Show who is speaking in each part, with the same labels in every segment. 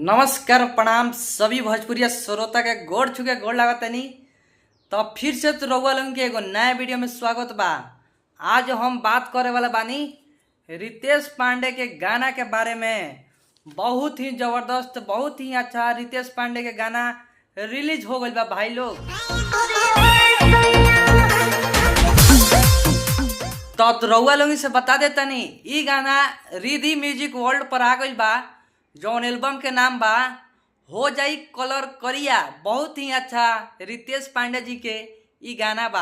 Speaker 1: नमस्कार प्रणाम सभी भोजपुरिया श्रोता के गोड़ छुके गोड़ लागतनी। तो फिर से तो रउआ लोगन के एगो नया वीडियो में स्वागत बा। आज हम बात करे वाला बानी रितेश पांडे के गाना के बारे में। बहुत ही जबरदस्त, बहुत ही अच्छा रितेश पांडे के गाना रिलीज हो गइल बा भाई लोग। तो रउआ लोगन से बता देतनी ई गाना रिधि म्यूजिक वर्ल्ड पर आ गइल बा, जौन एल्बम के नाम बा हो जाई कलर करिया। बहुत ही अच्छा रितेश पांडे जी के ई गाना बा।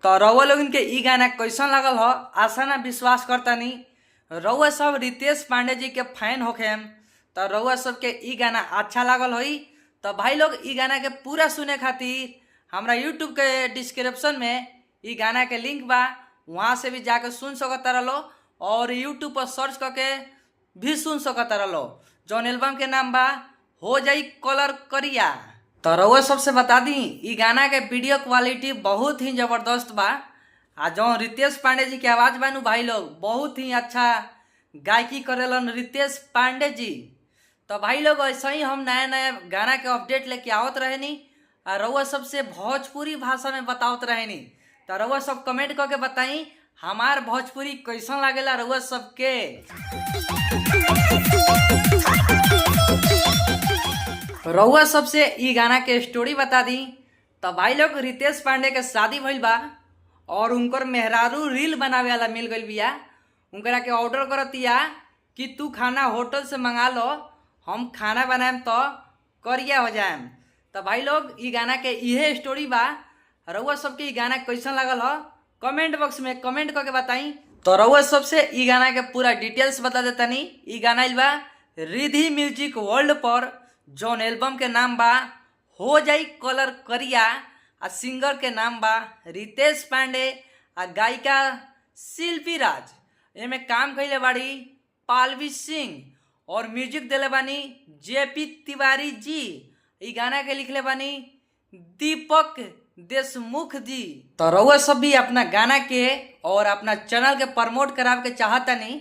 Speaker 1: तो रउआ लोगन के ई गाना कैसन लागल हो, आशा ना विश्वास करतानी रउआ सब रितेश पांडे जी के फैन होखेम तो रउआ सबके ई गाना अच्छा लागल होई। तो भाई लोग ई गाना के पूरा सुने खातिर हमरा यूट्यूब के डिस्क्रिप्शन में ई गाना के लिंक बा, वहाँ से भी जाके सुन सकता रहो और यूट्यूब पर सर्च करके भी सुन सकता रहो। जौन एल्बम के नाम बा हो जाई कलर करिया। तो रउआ सबसे बता दी ई गाना के वीडियो क्वालिटी बहुत ही ज़बरदस्त बा। आ जौन रितेश पांडे जी के आवाज़ बानू भाई लोग, बहुत ही अच्छा गायकी करेलन रितेश पांडे जी। तो भाई लोग ऐसे ही हम नया नया गाना के अपडेट लेके आवत रहेनी आ रउआ सबसे भोजपुरी भाषा में बतावत रहेनी। तो रउआ सब कमेंट करके बताई हमार भोजपुरी कैसन लागेला रउआ सबके। रउआ सबसे ई गाना के स्टोरी बता दी। तो भाई लोग रितेश पांडे के शादी भइल बा और उनकर मेहरारू रील बनावे वाला मिल गइल बिया। उनकरा के ऑर्डर करतिया कि तू खाना होटल से मंगा लो, हम खाना बनाएम तो करिया हो जाएम। तो भाई लोग ई गाना के इहे स्टोरी बा। रउआ सबके ई गाना कैसन लागल हो कमेंट बॉक्स में कमेंट करके बताई। तो रउआ सबसे ई गाना के पूरा डिटेल्स बता देतनी। ई गाना आइल बा रिधि म्यूजिक वर्ल्ड पर, जौन एल्बम के नाम बा हो जाई कलर करिया आ सिंगर के नाम बा रितेश पांडे आ गायिका शिल्पी राज। एमे काम कइले बाड़ी पालवी सिंह और म्यूजिक देले बानी जेपी तिवारी जी। ई गाना के लिखले बानी दीपक देशमुख जी। तो रउआ सब भी अपना गाना के और अपना चैनल के प्रमोट करावे के चाहतनी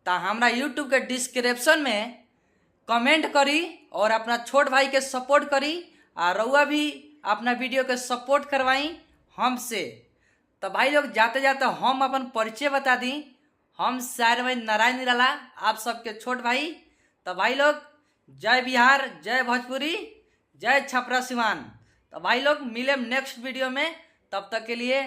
Speaker 1: तो हमरा यूट्यूब के डिस्क्रिप्शन में कमेंट करी और अपना छोट भाई के सपोर्ट करी आ रउआ भी अपना वीडियो के सपोर्ट करवाई हमसे। तो भाई लोग जाते जाते हम अपन परिचय बता दी। हम शायर भाई नारायण निराला, आप सबके छोट भाई। तो भाई लोग जय बिहार, जय भोजपुरी, जय छपरा सिवान। तो भाई लोग मिले नेक्स्ट वीडियो में, तब तक के लिए